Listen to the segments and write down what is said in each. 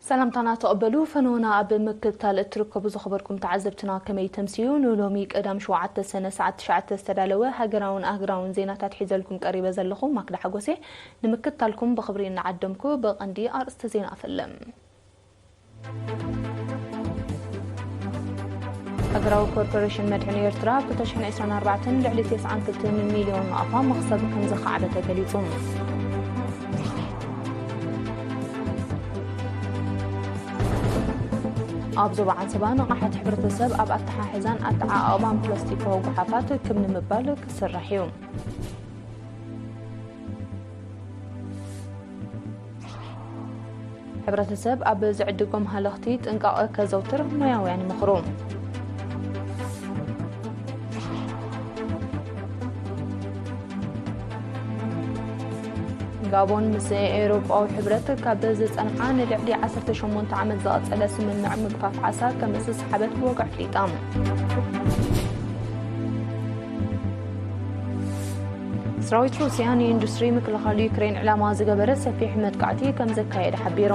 ሰላምታና ተቐበሉ። ፈነወና ኣብ ምክትታል እትርከቡ ዝኸበርኩም ተዓዘብትና ከመይ ተምስዩ? ንሎሚ ቀዳም ሸውዓተ ሰነ ሰዓት ትሽዓተ ዝተዳለወ ሃገራውን ኣህግራውን ዜናታት ሒዘልኩም ቀሪበ ዘለኹ ማክዳ ሓጎሴ። ንምክትታልኩም ብኽብሪ እናዓደምኩ ብቐንዲ ኣርእስተ ዜና ኣፈለም። ሃገራዊ ኮርፖሬሽን መድሕን ኤርትራ ኣብ ክልተ ሽሕን ዕስራን ኣርባዕተን ልዕሊ ተስዓን ክልተን ሚልዮን ናቕፋ መኽሰብ ከም ዘኻዕበ ተገሊጹ። ኣብ ዞባ ዓንሰባ ንቕሓት ሕብረተሰብ ኣብ ኣተሓሕዛን ኣተዓቓቕባን ፕላስቲካዊ ጓሓፋት ክብ ንምባል ክስራሕ እዩ። ሕብረተሰብ ኣብ ዝዕድጎም ሃለኽቲ ጥንቃቐ ከዘውትር ሞያውያን ይመኽሩ። ጋቦን ምስ ኤውሮጳዊ ሕብረት ካብ ዝጸንሓ ንልዕሊ ዓሰርተ ሸሞንተ ዓመት ዝቐጸለ ስምምዕ ምግፋፍ ዓሳ ከም ዝሰሓበት ብወግዒ ኣፍሊጣ። ሰራዊት ሩስያ ንኢንዱስትሪ ምክልኻል ዩክሬን ዕላማ ዝገበረ ሰፊሕ መጥቃዕቲ ከም ዘካየደ ሓቢሩ።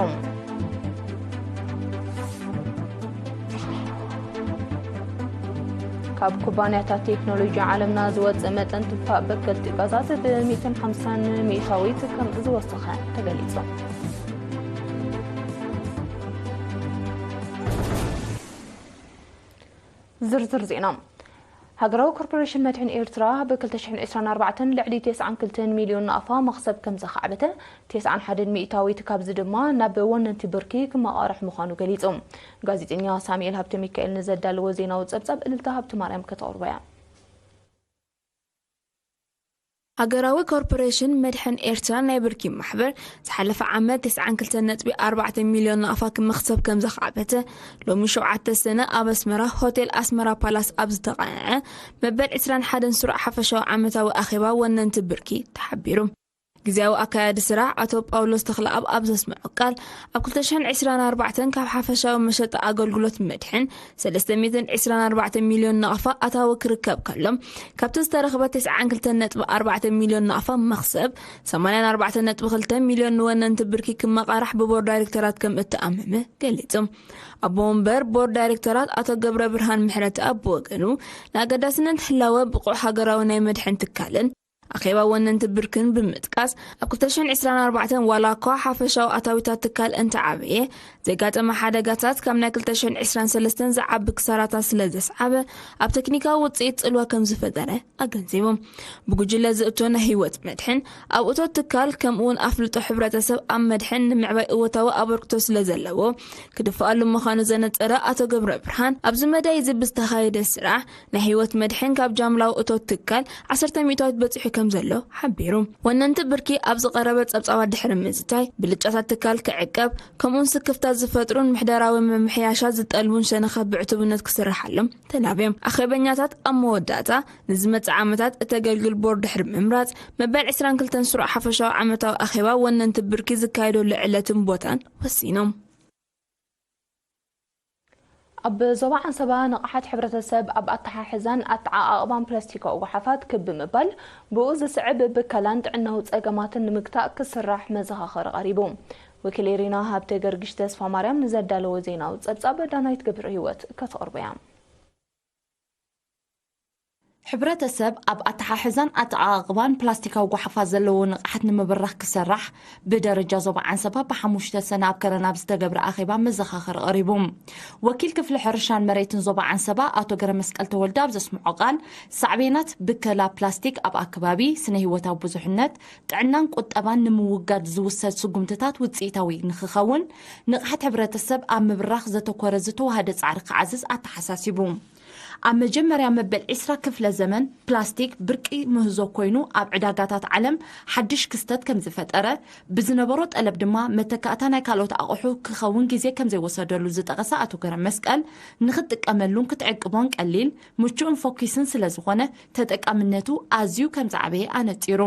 ካብ ኩባንያታት ቴክኖሎጂ ዓለምና ዝወጽእ መጠን ትፋእ በከልቲ ጋዛት ብ ሚእትን ሓምሳን ሚእታዊት ከም ዝወሰኸ ተገሊጹ። ዝርዝር ዜና። ሃገራዊ ኮርፖሬሽን መድሕን ኤርትራ ብ ክልተ ሽሕን ዕስራን ኣርባዕተን ልዕሊ ተስዓን ክልተን ሚልዮን ናቕፋ መኽሰብ ከም ዘኻዕበተ፣ ተስዓን ሓደን ሚእታዊት ካብዚ ድማ ናብ ወነንቲ ብርኪ ክመቓርሕ ምዃኑ ገሊጹ። ጋዜጠኛ ሳሙኤል ሃብተ ሚካኤል ንዘዳለዎ ዜናዊ ጸብጻብ እልልታ ሃብተ ማርያም ከተቕርቦ እያ። ሃገራዊ ኮርፖሬሽን መድሕን ኤርትራ ናይ ብርኪ ማሕበር ዝሓለፈ ዓመት ተስዓን ክልተን ነጥቢ ኣርባዕተ ሚልዮን ናቕፋ ክመኽሰብ ከም ዘኻዕበተ ሎሚ ሸውዓተ ሰነ ኣብ ኣስመራ ሆቴል ኣስመራ ፓላስ ኣብ ዝተቓንዐ መበል ዕስራን ሓደን ስሩዕ ሓፈሻዊ ዓመታዊ ኣኼባ ወነንቲ ብርኪ ተሓቢሩ። ግዝያዊ ኣካያዲ ስራሕ ኣቶ ጳውሎስ ተኽለኣብ ኣብ ዘስምዖ ቃል፣ ኣብ ክልተ ሽሕን ዕስራን ኣርባዕተን ካብ ሓፈሻዊ መሸጣ ኣገልግሎት መድሕን ሰለስተ ሚእትን ዕስራን ኣርባዕተን ሚልዮን ናቕፋ ኣታዊ ክርከብ ከሎ፣ ካብቲ ዝተረኽበ ተስዓን ክልተን ነጥቢ ኣርባዕተ ሚልዮን ናቕፋ መኽሰብ፣ ሰማንያን ኣርባዕተን ነጥቢ ክልተ ሚልዮን ንወነንቲ ብርኪ ክመቓራሕ ብቦርድ ዳይሬክተራት ከም እተኣመመ ገሊጹ። ኣቦ ወንበር ቦርድ ዳይሬክተራት ኣቶ ገብረ ብርሃን ምሕረት ኣብ ብወገኑ፣ ንኣገዳስነት ህላወ ብቑዕ ሃገራዊ ናይ መድሕን ትካልን ኣኼባ ወነንቲ ብርክን ብምጥቃስ፣ ኣብ ክልተ ሽሕን ዕስራን ኣርባዕተን ዋላ እኳ ሓፈሻዊ ኣታዊታት ትካል እንተዓበየ፣ ዘጋጠመ ሓደጋታት ካብ ናይ ክልተ ሽሕን ዕስራን ሰለስተን ዝዓቢ ክሳራታት ስለ ዘስዓበ፣ ኣብ ቴክኒካዊ ውጽኢት ጽልዋ ከም ዝፈጠረ ኣገንዚቡ። ብጉጅለ ዝእቶ ናይ ህይወት መድሕን፣ ኣብ እቶት ትካል፣ ከምኡውን ኣፍልጦ ሕብረተሰብ ኣብ መድሕን ንምዕባይ እወታዊ ኣበርክቶ ስለ ዘለዎ፣ ክድፍኣሉ ምዃኑ ዘነጸረ ኣቶ ገብረ ብርሃን፣ ኣብዚ መዳይ እዚ ብዝተኻየደ ስራሕ፣ ናይ ህይወት መድሕን ካብ ጃምላዊ እቶት ትካል ዓሰርተ ሚእታዊት በጺሑ ከም ዘሎ ሓቢሩ። ወነንቲ ብርኪ ኣብ ዝቐረበ ጸብጻባት ድሕሪ ምዝታይ፣ ብልጫታት ትካል ክዕቀብ፣ ከምኡውን ስክፍታት ዝፈጥሩን ምሕደራዊ ምምሕያሻት ዝጠልቡን ሸነኻት ብዕቱብነት ክስርሓሎም ተላብዮም። ኣኼበኛታት ኣብ መወዳእታ፣ ንዝመጽእ ዓመታት እተገልግል ቦርድ ድሕሪ ምምራጽ፣ መበል ዕስራን ክልተን ስሩዕ ሓፈሻዊ ዓመታዊ ኣኼባ ወነንቲ ብርኪ ዝካየደሉ ዕለትን ቦታን ወሲኖም። ኣብ ዞባ ዓንሰባ ንቕሓት ሕብረተሰብ ኣብ ኣተሓሕዛን ኣተዓቓቕባን ፕላስቲካዊ ጓሓፋት ክብ ብምባል፣ ብኡ ዝስዕብ ብከላን ጥዕናዊ ጸገማትን ንምግታእ ክስራሕ መዘኻኸሪ ቀሪቡ። ወኪል ኤሪና ሃብተ ገርግሽ ተስፋ ማርያም ንዘዳለዎ ዜናዊ ጸብጻብ ዳናይት ገብረ ህይወት ከተቕርቦ እያ። ሕብረተሰብ ኣብ ኣተሓሕዛን ኣተዓቓቕባን ፕላስቲካዊ ጓሓፋት ዘለዎ ንቕሓት ንምብራኽ ክሰራሕ ብደረጃ ዞባ ዓንሰባ ብሓሙሽተ ሰነ ኣብ ከረን ኣብ ዝተገብረ ኣኼባ መዘኻኸሪ ቀሪቡ። ወኪል ክፍሊ ሕርሻን መሬትን ዞባ ዓንሰባ ኣቶ ገረመስቀል ተወልደ ኣብ ዘስምዖ ቃል፣ ሳዕቤናት ብከላ ፕላስቲክ ኣብ ኣከባቢ፣ ስነ ህይወታዊ ብዙሕነት፣ ጥዕናን ቁጠባን ንምውጋድ ዝውሰድ ስጉምትታት ውጽኢታዊ ንክኸውን፣ ንቕሓት ሕብረተሰብ ኣብ ምብራኽ ዘተኮረ ዝተዋህደ ጻዕሪ ክዓዝዝ ኣተሓሳሲቡ። ኣብ መጀመርያ መበል ዕስራ ክፍለ ዘመን፣ ፕላስቲክ ብርቂ ምህዞ ኮይኑ ኣብ ዕዳጋታት ዓለም ሓድሽ ክስተት ከም ዝፈጠረ፣ ብዝነበሮ ጠለብ ድማ መተካእታ ናይ ካልኦት ኣቑሑ ክኸውን ግዜ ከም ዘይወሰደሉ ዝጠቐሰ ኣቶ ገረመስቀል፣ ንኽትጥቀመሉን ክትዕቅቦን ቀሊል፣ ምቹእን ፎኪስን ስለ ዝኾነ፣ ተጠቃምነቱ ኣዝዩ ከም ዝዓበየ ኣነጺሩ።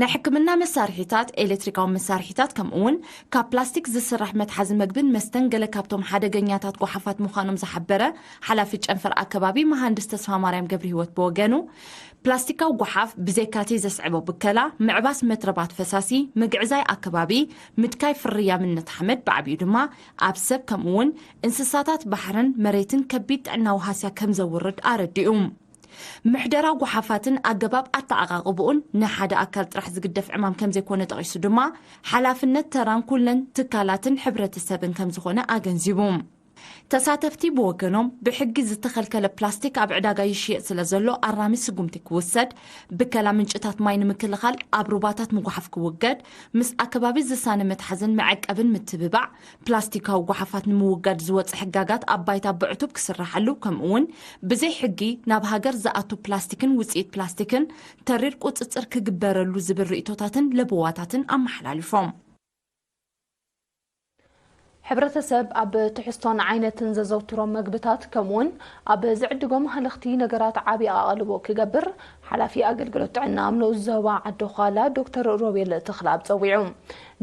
ናይ ሕክምና መሳርሒታት፣ ኤሌክትሪካዊ መሳርሒታት፣ ከምኡ'ውን ካብ ፕላስቲክ ዝስራሕ መትሓዚ መግብን መስተን ገለ ካብቶም ሓደገኛታት ጓሓፋት ምዃኖም ዝሓበረ ሓላፊ ጨንፈር ኣከባቢ መሃንድስ ተስፋ ማርያም ገብረ ህይወት ብወገኑ፣ ፕላስቲካዊ ጓሓፍ ብዘይካቲ ዘስዕቦ ብከላ፣ ምዕባስ መትረባት ፈሳሲ፣ ምግዕዛይ ኣከባቢ፣ ምድካይ ፍርያምነት ሓመድ፣ ብዓቢኡ ድማ ኣብ ሰብ ከምኡ እውን እንስሳታት ባሕርን መሬትን ከቢድ ጥዕናዊ ሃስያ ከም ዘውርድ ኣረዲኡ። ምሕደራ ጓሓፋትን ኣገባብ ኣተዓቓቕብኡን ንሓደ ኣካል ጥራሕ ዝግደፍ ዕማም ከም ዘይኮነ ጠቒሱ ድማ፣ ሓላፍነት ተራን ኩለን ትካላትን ሕብረተሰብን ከም ዝኾነ ኣገንዚቡ። ተሳተፍቲ ብወገኖም፣ ብሕጊ ዝተኸልከለ ፕላስቲክ ኣብ ዕዳጋ ይሽየጥ ስለ ዘሎ ኣራሚ ስጉምቲ ክውሰድ፣ ብከላ ምንጭታት ማይ ንምክልኻል ኣብ ሩባታት ምጉሓፍ ክውገድ፣ ምስ ኣከባቢ ዝሳነ መትሓዝን መዐቀብን ምትብባዕ፣ ፕላስቲካዊ ጓሓፋት ንምውጋድ ዝወፀ ሕጋጋት ኣብ ባይታ ብዕቱብ ክስራሓሉ፣ ከምኡ እውን ብዘይ ሕጊ ናብ ሃገር ዝኣቱ ፕላስቲክን ውፅኢት ፕላስቲክን ተሪር ቁፅፅር ክግበረሉ ዝብል ርእቶታትን ለበዋታትን ኣመሓላሊፎም። ሕብረተሰብ ኣብ ትሕዝቶን ዓይነትን ዘዘውትሮም መግብታት ከምኡውን ኣብ ዝዕድጎም ሃለኽቲ ነገራት ዓቢ ኣቓልቦ ክገብር ሓላፊ ኣገልግሎት ጥዕና ኣብ ንኡስ ዞባ ዓዲ ዃላ ዶክተር ሮቤል ተኽለኣብ ጸዊዑ።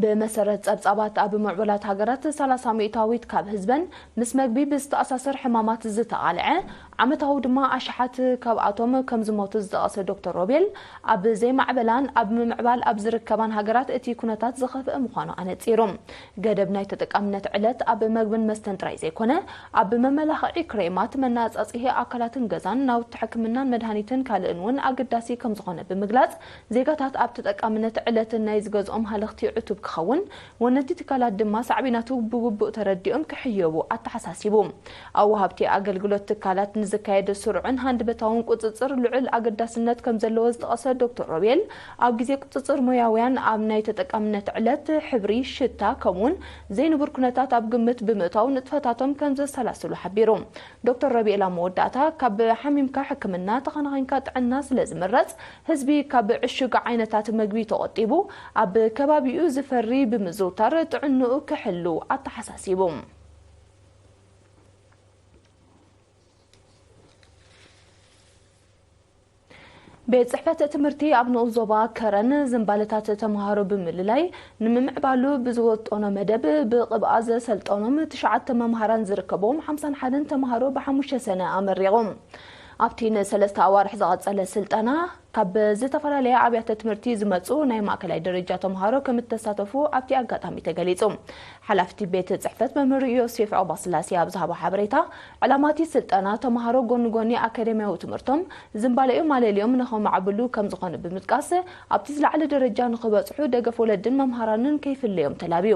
ብመሰረት ጸብጻባት ኣብ ምዕቡላት ሃገራት ሰላሳ ሚእታዊት ካብ ህዝበን ምስ መግቢ ብዝተኣሳሰር ሕማማት ዝተቓልዐ ዓመታዊ ድማ ኣሽሓት ካብኣቶም ከም ዝሞቱ ዝጠቐሰ ዶክተር ሮቤል፣ ኣብ ዘይማዕበላን ኣብ ምምዕባል ኣብ ዝርከባን ሃገራት እቲ ኩነታት ዝኸፍአ ምዃኑ ኣነጺሩ። ገደብ ናይ ተጠቃምነት ዕለት ኣብ መግብን መስተን ጥራይ ዘይኮነ፣ ኣብ መመላኽዒ፣ ክሬማት፣ መናጻጽሂ ኣካላትን ገዛን፣ ናውቲ ሕክምናን መድሃኒትን ካልእን እውን ኣገዳሲ ከም ዝኾነ ብምግላጽ፣ ዜጋታት ኣብ ተጠቃምነት ዕለት ናይ ዝገዝኦም ሃለኽቲ ዕቱብ ክኸውን፣ ወነንቲ ትካላት ድማ ሳዕቤናቱ ብግቡእ ተረዲኦም ክሕየቡ ኣተሓሳሲቡ። ኣብ ወሃብቲ ኣገልግሎት ትካላት ንዝካየድ ስሩዕን ሃንደበታውን ቁጽጽር ልዑል ኣገዳስነት ከም ዘለዎ ዝጠቐሰ ዶክተር ሮቤል፣ ኣብ ግዜ ቁጽጽር ሞያውያን ኣብ ናይ ተጠቃምነት ዕለት ሕብሪ፣ ሽታ ከምኡውን ዘይንቡር ኩነታት ኣብ ግምት ብምእታው ንጥፈታቶም ከም ዘሰላስሉ ሓቢሩ። ዶክተር ሮቤል ኣብ መወዳእታ፣ ካብ ሓሚምካ ሕክምና፣ ተኸናኺንካ ጥዕና ስለ ዝምረጽ፣ ህዝቢ ካብ ዕሹግ ዓይነታት መግቢ ተቖጢቡ ኣብ ከባቢኡ ዝፈሪ ብምዝውታር ጥዕንኡ ክሕሉ ኣተሓሳሲቡ። ቤት ጽሕፈት ትምህርቲ ኣብ ንኡስ ዞባ ከረን ዝንባለታት ተምሃሮ ብምልላይ ንምምዕባሉ ብዝወጠኖ መደብ ብቕብኣ ዘሰልጠኖም ትሽዓተ መምሃራን ዝርከብዎም ሓምሳን ሓደን ተምሃሮ ብሓሙሽተ ሰነ ኣመሪቖም። ኣብቲ ንሰለስተ ኣዋርሕ ዝቐጸለ ስልጠና ካብ ዝተፈላለያ ኣብያተ ትምህርቲ ዝመጹ ናይ ማእከላይ ደረጃ ተምሃሮ ከም እተሳተፉ ኣብቲ ኣጋጣሚ ተገሊጹ። ሓላፍቲ ቤት ጽሕፈት መምህር ዮሴፍ ዑቕባስላሴ ኣብ ዝሃቦ ሓበሬታ፣ ዕላማቲ ስልጠና ተምሃሮ ጎኒ ጎኒ ኣካደሚያዊ ትምህርቶም ዝንባሌኦም ኣለልዮም ንኸማዕብሉ ከም ዝኾነ ብምጥቃስ፣ ኣብቲ ዝለዓለ ደረጃ ንኽበጽሑ ደገፍ ወለድን መምሃራንን ከይፍለዮም ተላብዩ።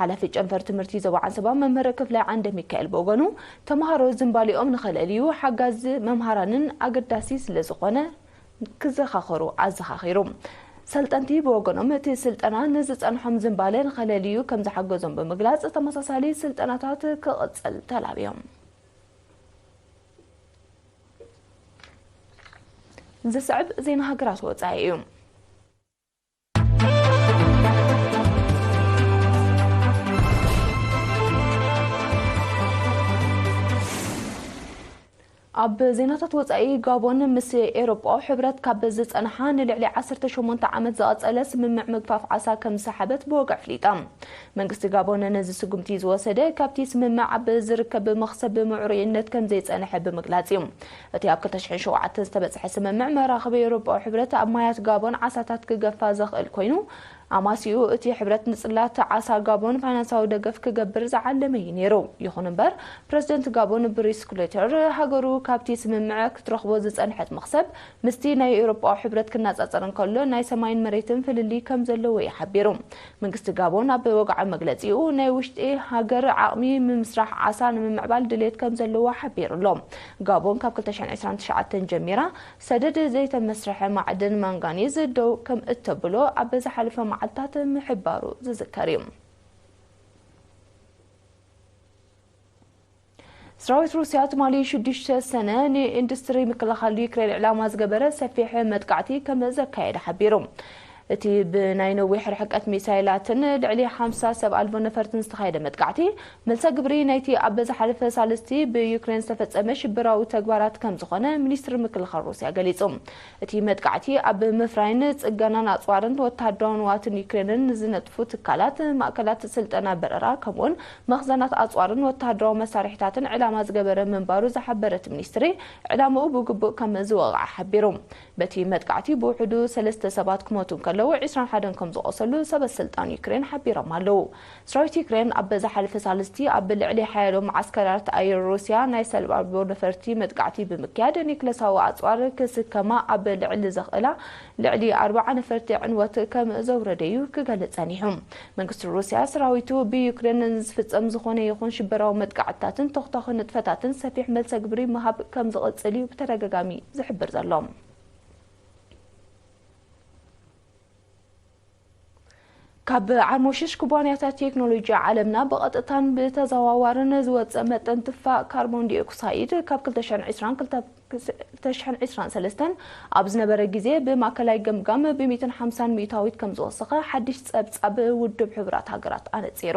ሓላፊ ጨንፈር ትምህርቲ ዞባ ዓንሰባ መምህር ክፍላይ ዓንደ ሚካኤል ብወገኑ፣ ተምሃሮ ዝንባሌኦም ንኸለልዩ ሓጋዚ መምሃራንን ኣገዳሲ ስለ ዝኾነ ክዘኻኸሩ ኣዘኻኺሩ። ሰልጠንቲ ብወገኖም፣ እቲ ስልጠና ንዝጸንሖም ዝንባለ ንኸለልዩ ከም ዝሓገዞም ብምግላጽ፣ ተመሳሳሊ ስልጠናታት ክቕጽል ተላብዮም። ዝስዕብ ዜና ሃገራት ወጻኢ እዩ። ኣብ ዜናታት ወጻኢ፣ ጋቦን ምስ ኤውሮጳዊ ሕብረት ካብ ዝጸንሓ ንልዕሊ ዓሰርተ ሸሞንተ ዓመት ዝቐጸለ ስምምዕ ምግፋፍ ዓሳ ከም ዝሰሓበት ብወግዒ ኣፍሊጣ። መንግስቲ ጋቦን ነዚ ስጉምቲ ዝወሰደ፣ ካብቲ ስምምዕ ኣብ ዝርከብ መኽሰብ ብምዕሩይነት ከም ዘይጸንሐ ብምግላጽ እዩ። እቲ ኣብ ክልተ ሽሕን ሸውዓተን ዝተበጽሐ ስምምዕ፣ መራኽብ ኤውሮጳዊ ሕብረት ኣብ ማያት ጋቦን ዓሳታት ክገፋ ዘኽእል ኮይኑ፣ ኣማሲኡ እቲ ሕብረት ንጽላት ዓሳ ጋቦን ፋይናንሳዊ ደገፍ ክገብር ዝዓለመ እዩ ነይሩ። ይኹን እምበር፣ ፕረዚደንት ጋቦን ብሪስ ክሎተር፣ ሃገሩ ካብቲ ስምምዕ ክትረኽቦ ዝጸንሐት መኽሰብ ምስቲ ናይ ኤውሮጳዊ ሕብረት ክነጻጸር እንከሎ፣ ናይ ሰማይን መሬትን ፍልልይ ከም ዘለዎ እዩ ሓቢሩ። መንግስቲ ጋቦን ኣብ ወግዓዊ መግለጺኡ፣ ናይ ውሽጢ ሃገር ዓቕሚ ምምስራሕ ዓሳ ንምምዕባል ድሌት ከም ዘለዎ ሓቢሩ ኣሎ። ጋቦን ካብ ክልተ ሽሕን ዕስራን ትሽዓተን ጀሚራ፣ ሰደድ ዘይተመስርሐ ማዕድን ማንጋኒዝ ደው ከም እተብሎ ኣብ ዝሓለፈ መዓልታት ምሕባሩ ዝዝከር እዩ። ሰራዊት ሩስያ ትማሊ ሽዱሽተ ሰነ ንኢንዱስትሪ ምክልኻል ዩክሬን ዕላማ ዝገበረ ሰፊሕ መጥቃዕቲ ከም ዘካየደ ሓቢሩ። እቲ ብናይ ነዊሕ ርሕቀት ሚሳይላትን ልዕሊ ሓምሳ ሰብ ኣልቦ ነፈርትን ዝተኻየደ መጥቃዕቲ፣ መልሰ ግብሪ ናይቲ ኣብ ዝሓለፈ ሳልስቲ ብዩክሬን ዝተፈጸመ ሽበራዊ ተግባራት ከም ዝኾነ ሚኒስትሪ ምክልኻል ሩስያ ገሊጹ። እቲ መጥቃዕቲ ኣብ ምፍራይን ጽገናን ኣጽዋርን ወተሃደራዊ ንዋትን ዩክሬንን ንዝነጥፉ ትካላት፣ ማእከላት ስልጠና በረራ፣ ከምኡውን መኽዘናት ኣጽዋርን ወተሃደራዊ መሳርሒታትን ዕላማ ዝገበረ ምንባሩ ዝሓበረ እቲ ሚኒስትሪ፣ ዕላምኡ ብግቡእ ከም ዝወቕዐ ሓቢሩ። በቲ መጥቃዕቲ ብውሕዱ ሰለስተ ሰባት ክሞቱ እንከለዉ፣ ዕስራን ሓደን ከም ዝቖሰሉ ሰበ ስልጣን ዩክሬን ሓቢሮም ኣለዉ። ሰራዊት ዩክሬን ኣብ ዝሓለፈ ሳልስቲ ኣብ ልዕሊ ሓያሎ መዓስከራት ኣየር ሩስያ ናይ ሰብ ኣልቦ ነፈርቲ መጥቃዕቲ ብምክያድ፣ ኒክለሳዊ ኣጽዋር ክስከማ ኣብ ልዕሊ ዘኽእላ ልዕሊ ኣርባዓ ነፈርቲ ዕንወት ከም ዘውረደ'ዩ ክገልጽ ጸኒሑ። መንግስቲ ሩስያ፣ ሰራዊቱ ብዩክሬን ንዝፍጸም ዝኾነ ይኹን ሽበራዊ መጥቃዕትታትን ተኹታኺ ንጥፈታትን ሰፊሕ መልሰ ግብሪ ምሃብ ከም ዝቕጽል እዩ ብተደጋጋሚ ዝሕብር ዘሎ። ካብ ዓርሞሽሽ ኩባንያታት ቴክኖሎጂ ዓለምና ብቐጥታን ብተዘዋዋርን ዝወጽእ መጠን ትፋእ ካርቦን ዲኦክሳይድ ካብ ክልተ ሽሕን ዕስራን ክልተ፣ ክልተ ሽሕን ዕስራን ሰለስተን ኣብ ዝነበረ ግዜ ብማእከላይ ገምጋም ብሚእትን ሓምሳን ሚእታዊት ከም ዝወሰኸ ሓድሽ ጸብጻብ ውድብ ሕቡራት ሃገራት ኣነጺሩ።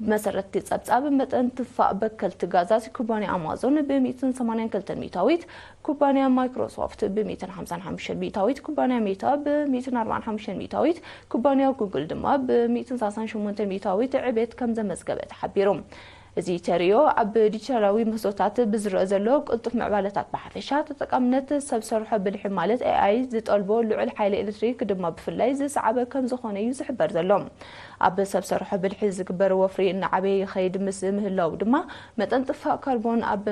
ብመሰረት እቲ ጸብጻብ፣ መጠን ትፋእ በከልቲ ጋዛት ኩባንያ ኣማዞን ብሚእትን ሰማንያን ክልተን ሚእታዊት፣ ኩባንያ ማይክሮሶፍት ብሚእትን ሓምሳን ሓሙሽተን ሚእታዊት፣ ኩባንያ ሜታ ብሚእትን ኣርባዓን ሓሙሽተን ሚእታዊት፣ ኩባንያ ጉግል ድማ ብሚእትን ሰላሳን ሸሞንተን ሚእታዊት ዕቤት ከም ዘመዝገበ ተሓቢሩ። እዚ ተርእዮ ኣብ ዲጂታላዊ ምህዞታት ብዝረአ ዘሎ ቅልጡፍ ምዕባለታት ብሓፈሻ፣ ተጠቃምነት ሰብ ሰርሖ ብልሒ ማለት ኤ ኣይ ዝጠልቦ ልዑል ሓይሊ ኤሌክትሪክ ድማ ብፍላይ ዝሰዓበ ከም ዝኾነ እዩ ዝሕበር ዘሎ። ኣብ ሰብ ሰርሖ ብልሒ ዝግበር ወፍሪ እናዓበየ ይኸይድ ምስ ምህላው ድማ፣ መጠን ጥፋእ ካርቦን ኣብ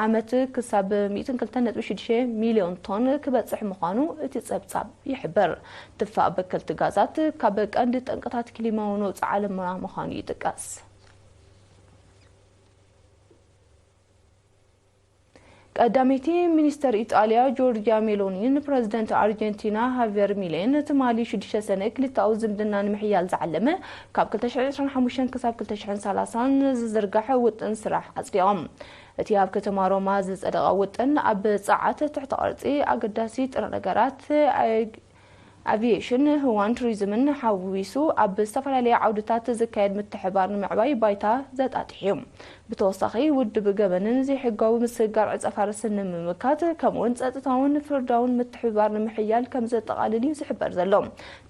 ዓመት ክሳብ ሚእትን ክልተን ነጥቢ ሽዱሽተ ሚልዮን ቶን ክበጽሕ ምዃኑ እቲ ጸብጻብ ይሕብር። ትፋእ በከልቲ ጋዛት ካብ ቀንዲ ጠንቅታት ክሊማዊ ነውጺ ዓለምና ምዃኑ ይጥቀስ። ቀዳመይቲ ሚኒስተር ኢጣልያ ጆርጅያ ሜሎኒ ንፕረዚደንት ኣርጀንቲና ሃቬር ሚሌን ትማሊ ሽዱሽተ ሰነ ክልተኣዊ ዝምድና ንምሕያል ዝዓለመ ካብ ክልተ ሽሕን ዕስራን ሓሙሽተን ክሳብ ክልተ ሽሕን ሰላሳን ዝዝርጋሕ ውጥን ስራሕ ኣጽዲቖም። እቲ ኣብ ከተማ ሮማ ዝጸደቐ ውጥን ኣብ ጸዓት፣ ትሕተ ቅርጺ፣ ኣገዳሲ ጥረ ነገራት፣ ኣቪየሽን፣ ህዋን ቱሪዝምን ሓዊሱ ኣብ ዝተፈላለዩ ዓውድታት ዝካየድ ምትሕባር ንምዕባይ ባይታ ዘጣጥሕ እዩ። ብተወሳኺ ውድብ ገበንን ዘይሕጋዊ ምስግጋር ዕጸ ፋርስን ንምምካት ከምኡውን ጸጥታውን ፍርዳውን ምትሕብባር ንምሕያል ከም ዘጠቓልል እዩ ዝሕበር ዘሎ።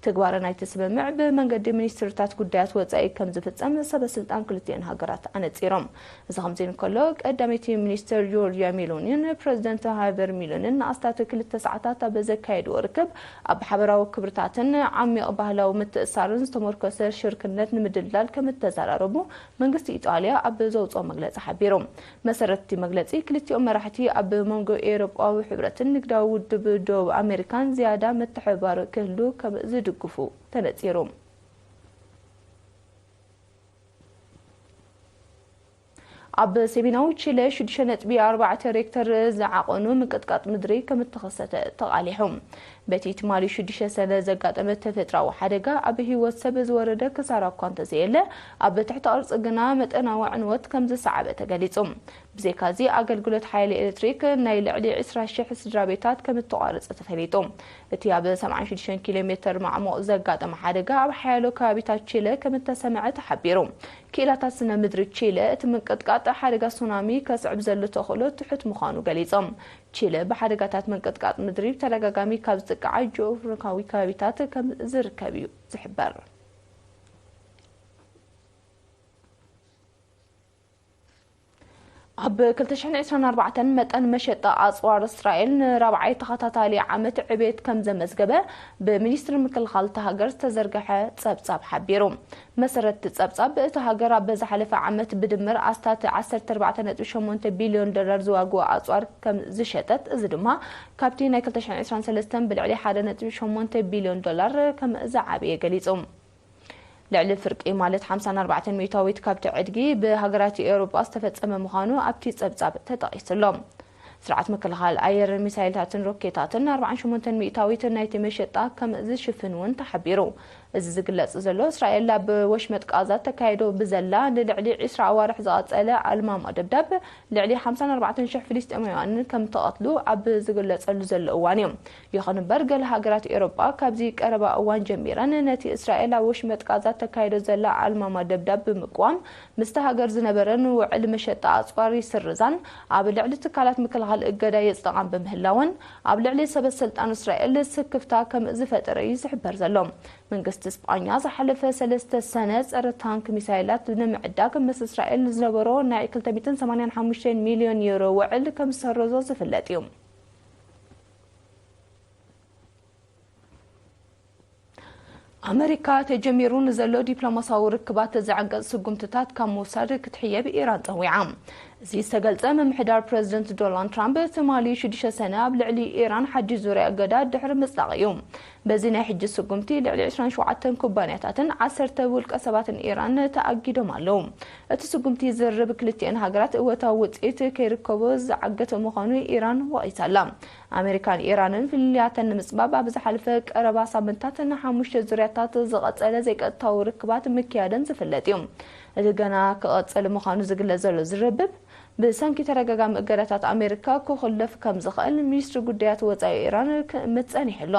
ትግባረ ናይቲ ስምምዕ ብመንገዲ ሚኒስትርታት ጉዳያት ወጻኢ ከም ዝፍጸም ሰበ ስልጣን ክልቲኤን ሃገራት ኣነጺሮም። እዚ ከምዚ እንከሎ፣ ቀዳመይቲ ሚኒስትር ጆርጅያ ሜሎኒን ፕረዚደንት ሃይቨር ሚሎንን ንኣስታት ክልተ ሰዓታት ኣብ ዘካየድዎ ርክብ፣ ኣብ ሓበራዊ ክብርታትን ዓሚቕ ባህላዊ ምትእስሳርን ዝተመርኮሰ ሽርክነት ንምድልዳል ከም እተዘራረቡ መንግስቲ ኢጣልያ ኣብ ዘውጽኦ መግለጺ ሓቢሩ። መሰረት እቲ መግለጺ፣ ክልቲኦም መራሕቲ ኣብ መንጎ ኤውሮጳዊ ሕብረትን ንግዳዊ ውድብ ደቡብ ኣሜሪካን ዝያዳ ምትሕብባር ክህሉ ከም ዝድግፉ ተነጺሩ። ኣብ ሰሜናዊ ቺለ ሽዱሽተ ነጥቢ ኣርባዕተ ሬክተር ዝዓቐኑ ምንቅጥቃጥ ምድሪ ከም እተኸሰተ ተቓሊሑ። በቲ ትማሊ ሽዱሽተ ሰነ ዘጋጠመ ተፈጥራዊ ሓደጋ ኣብ ህይወት ሰብ ዝወረደ ክሳራ እኳ እንተዘየለ፣ ኣብ ትሕተ ቅርጺ ግና መጠናዊ ዕንወት ከም ዝሰዓበ ተገሊጹ። ብዘይካዚ፣ ኣገልግሎት ሓይሊ ኤሌክትሪክ ናይ ልዕሊ ዕስራ ሽሕ ስድራ ቤታት ከም እተቋረጸ ተፈሊጡ። እቲ ኣብ ሰብዓን ሽዱሽተን ኪሎ ሜተር ማዕሙቕ ዘጋጠመ ሓደጋ ኣብ ሓያሎ ከባቢታት ቺለ ከም እተሰምዐ ተሓቢሩ። ክኢላታት ስነ ምድሪ ቺለ፣ እቲ ምንቅጥቃጥ ሓደጋ ሱናሚ ከስዕብ ዘሎ ተኽእሎ ትሑት ምዃኑ ገሊጾም። ቺለ ብሓደጋታት ምንቅጥቃጥ ምድሪ ብተደጋጋሚ ካብ ዝጥቅዓ ጂኦግራፊካዊ ከባቢታት ከም ዝርከብ እዩ ዝሕበር። ኣብ ክልተ ሽሕን ዕስራን ኣርባዕተን መጠን መሸጣ ኣጽዋር እስራኤል ንራብዓይ ተኸታታሊ ዓመት ዕቤት ከም ዘመዝገበ ብሚኒስትሪ ምክልኻል እታ ሃገር ዝተዘርግሐ ጸብጻብ ሓቢሩ። መሰረት እቲ ጸብጻብ፣ እታ ሃገር ኣብ ዝሓለፈ ዓመት ብድምር ኣስታት ዓሰርተ ኣርባዕተ ነጥቢ ሸሞንተ ቢልዮን ዶላር ዝዋግኡ ኣጽዋር ከም ዝሸጠት፣ እዚ ድማ ካብቲ ናይ ክልተ ሽሕን ዕስራን ሰለስተን ብልዕሊ ሓደ ነጥቢ ሸሞንተ ቢልዮን ዶላር ከም ዝዓበየ ገሊጹ። ልዕሊ ፍርቂ ማለት ሓምሳን ኣርባዕተን ሚእታዊት ካብቲ ዕድጊ ብሃገራት ኤውሮጳ ዝተፈጸመ ምዃኑ ኣብቲ ጸብጻብ ተጠቒሱ ኣሎ። ስርዓት ምክልኻል ኣየር ሚሳይልታትን ሮኬታትን ኣርባዓን ሸሞንተን ሚእታዊት ናይቲ መሸጣ ከም ዝሽፍን እውን ተሓቢሩ። እዚ ዝግለጽ ዘሎ፣ እስራኤል ኣብ ወሽመጥ ቃዛ ተካይዶ ብዘላ ንልዕሊ ዕስራ ኣዋርሕ ዝቐጸለ ኣልማማ ደብዳብ፣ ልዕሊ ሓምሳን ኣርባዕተን ሽሕ ፍልስጤማውያን ከም እተቐትሉ ኣብ ዝግለጸሉ ዘሎ እዋን እዩ። ይኹን እምበር፣ ገለ ሃገራት ኤውሮጳ ካብዚ ቀረባ እዋን ጀሚረን ነቲ እስራኤል ኣብ ወሽመጥ ቃዛ ተካይዶ ዘላ ኣልማማ ደብዳብ ብምቅዋም፣ ምስቲ ሃገር ዝነበረን ውዕል መሸጣ ኣጽዋር ይስርዛን ኣብ ልዕሊ ትካላት ምክልኻል እገዳ የጽድቓን ብምህላወን፣ ኣብ ልዕሊ ሰበ ስልጣን እስራኤል ስክፍታ ከም ዝፈጠረ እዩ ዝሕበር ዘሎ። መንግስቲ ስጳኛ ዝሓለፈ ሰለስተ ሰነ ጸረ ታንክ ሚሳይላት ንምዕዳግ ምስ እስራኤል ዝነበሮ ናይ ክልተ ሚእትን ሰማንያን ሓሙሽተን ሚልዮን ዩሮ ውዕል ከም ዝሰረዞ ዝፍለጥ እዩ። ኣመሪካ ተጀሚሩ ንዘሎ ዲፕሎማሲያዊ ርክባት ዘዕንቅጽ ስጉምትታት ካብ ምውሳድ ክትሕየብ ኢራን ጸዊዓ። እዚ ዝተገልጸ፣ ምምሕዳር ፕረዚደንት ዶናልድ ትራምፕ ትማሊ ሽዱሽተ ሰነ ኣብ ልዕሊ ኢራን ሓድሽ ዙርያ እገዳ ድሕሪ ምጽዳቕ እዩ። በዚ ናይ ሕጂ ስጉምቲ፣ ልዕሊ ዕስራን ሸውዓተን ኩባንያታትን ዓሰርተ ውልቀ ሰባትን ኢራን ተኣጊዶም ኣለዉ። እቲ ስጉምቲ ዝርርብ ክልቲአን ሃገራት እወታዊ ውጽኢት ከይርከቦ ዝዓገተ ምዃኑ ኢራን ወቒሳ ኣላ። ኣመሪካን ኢራንን ፍልልያተን ንምጽባብ ኣብ ዝሓለፈ ቀረባ ሳምንታት ንሓሙሽተ ዙርያታት ዝቐጸለ ዘይቀጥታዊ ርክባት ምክያደን ዝፍለጥ እዩ። እቲ ገና ክቐጽል ምዃኑ ዝግለጽ ዘሎ ዝርርብ፣ ብሰንኪ ተደጋጋሚ እገዳታት ኣሜሪካ ክኹለፍ ከም ዝኽእል ሚኒስትሪ ጉዳያት ወጻኢ ኢራን ክእምት ጸኒሑ ኣሎ።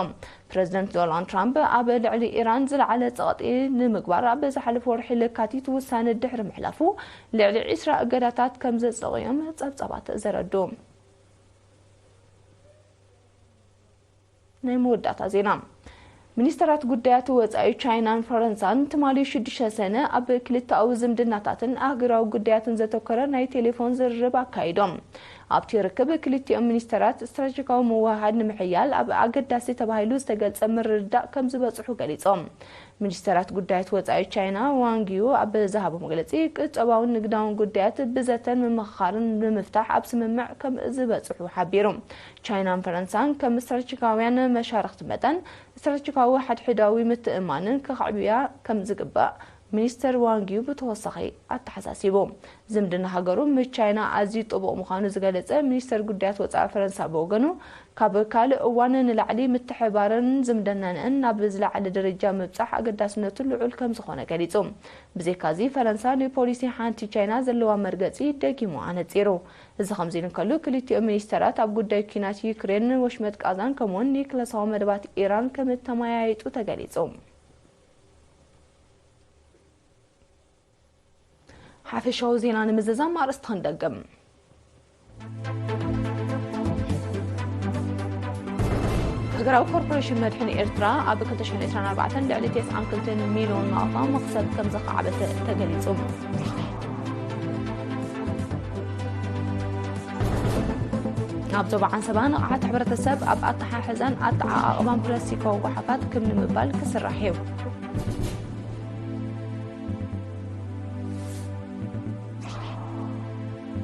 ፕረዚደንት ዶናልድ ትራምፕ ኣብ ልዕሊ ኢራን ዝለዓለ ጸቕጢ ንምግባር ኣብ ዝሓለፈ ወርሒ ለካቲት ውሳነ ድሕሪ ምሕላፉ፣ ልዕሊ ዕስራ እገዳታት ከም ዘጽደቑ እዮም ጸብጻባት ዘረድኡ። ናይ መወዳእታ ዜና። ሚኒስተራት ጉዳያት ወጻኢ ቻይናን ፈረንሳን ትማሊ ሽዱሽተ ሰነ ኣብ ክልተኣዊ ዝምድናታትን ኣህጉራዊ ጉዳያትን ዘተኮረ ናይ ቴሌፎን ዝርርብ ኣካይዶም። ኣብቲ ርክብ ክልቲኦም ሚኒስተራት ስትራቴጂካዊ ምውህሃድ ንምሕያል ኣብ ኣገዳሲ ተባሂሉ ዝተገልጸ ምርድዳእ ከም ዝበጽሑ ገሊጾም። ሚኒስተራት ጉዳያት ወጻኢ ቻይና ዋንግ ዩ ኣብ ዝሃቦ መግለጺ፣ ቅጠባውን ንግዳውን ጉዳያት ብዘተን ምምኽኻርን ንምፍታሕ ኣብ ስምምዕ ከም ዝበጽሑ ሓቢሩ። ቻይናን ፈረንሳን ከም ስትራቴጂካውያን መሻርኽቲ መጠን፣ ስትራቴጂካዊ ሓድሕዳዊ ምትእምማንን ከኸዕብያ ከም ዝግባእ ሚኒስተር ዋንግ ዩ ብተወሳኺ ኣተሓሳሲቡ። ዝምድና ሃገሩ ምስ ቻይና ኣዝዩ ጥቡቕ ምዃኑ ዝገለጸ ሚኒስተር ጉዳያት ወጻኢ ፈረንሳ ብወገኑ፣ ካብ ካልእ እዋን ንላዕሊ ምትሕብባርን ዝምድናን ናብ ዝለዓለ ደረጃ ምብጻሕ ኣገዳስነቱ ልዑል ከም ዝኾነ ገሊጹ። ብዘይካዚ፣ ፈረንሳ ንፖሊሲ ሓንቲ ቻይና ዘለዋ መርገጺ ደጊሙ ኣነጺሩ። እዚ ከምዚ ኢሉ እንከሎ፣ ክልቲኦም ሚኒስተራት ኣብ ጉዳይ ኲናት ዩክሬን፣ ወሽመጥ ቃዛን ከምኡውን ኒክለሳዊ መደባት ኢራን ከም እተመያየጡ ተገሊጹ። ሓፈሻዊ ዜና ንምዝዛም ኣርእስቲ ክንደግም። ሃገራዊ ኮርፖሬሽን መድሕን ኤርትራ ኣብ ክልተ ሽሕን ዕስራን ኣርባዕተን ልዕሊ ተስዓን ክልተን ሚልዮን ናቕፋ መኽሰብ ከም ዘኻዕበተ ተገሊጹ። ኣብ ዞባ ዓንሰባ ንቕሓት ሕብረተሰብ ኣብ ኣተሓሕዛን ኣተዓቓቕባን ፕላስቲካዊ ጓሓፋት ክብ ንምባል ክስራሕ እዩ።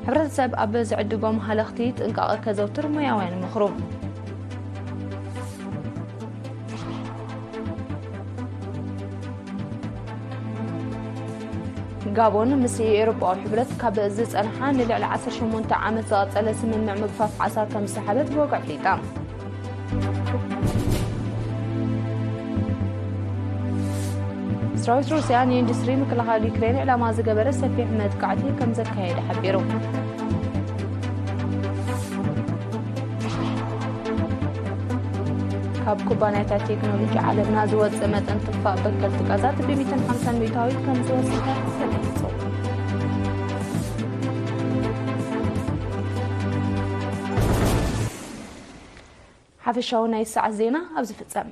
ሕብረተሰብ ኣብ ዝዕድጎም ሃለኽቲ ጥንቃቐ ከዘውትር ሞያውያን ይመኽሩ። ጋቦን ምስ ኤውሮጳዊ ሕብረት ካብ ዝጸንሓ ንልዕሊ ዓሰርተ ሸሞንተ ዓመት ዝቐጸለ ስምምዕ ምግፋፍ ዓሳ ከም ዝሰሓበት ብወግዒ ኣፍሊጣ። ሰራዊት ሩስያ ንኢንዱስትሪ ምክልኻል ዩክሬን ዕላማ ዝገበረ ሰፊሕ መጥቃዕቲ ከም ዘካየደ ሓቢሩ። ካብ ኩባንያታት ቴክኖሎጂ ዓለምና ዝወጽእ መጠን ትፋእ በከልቲ ጋዛት ብሚእትን ሓምሳን ሚእታዊት ከም ዝወሰኸ ተገሊጹ። ሓፈሻዊ ናይ ሰዓት ዜና ኣብዚ ፍጸም።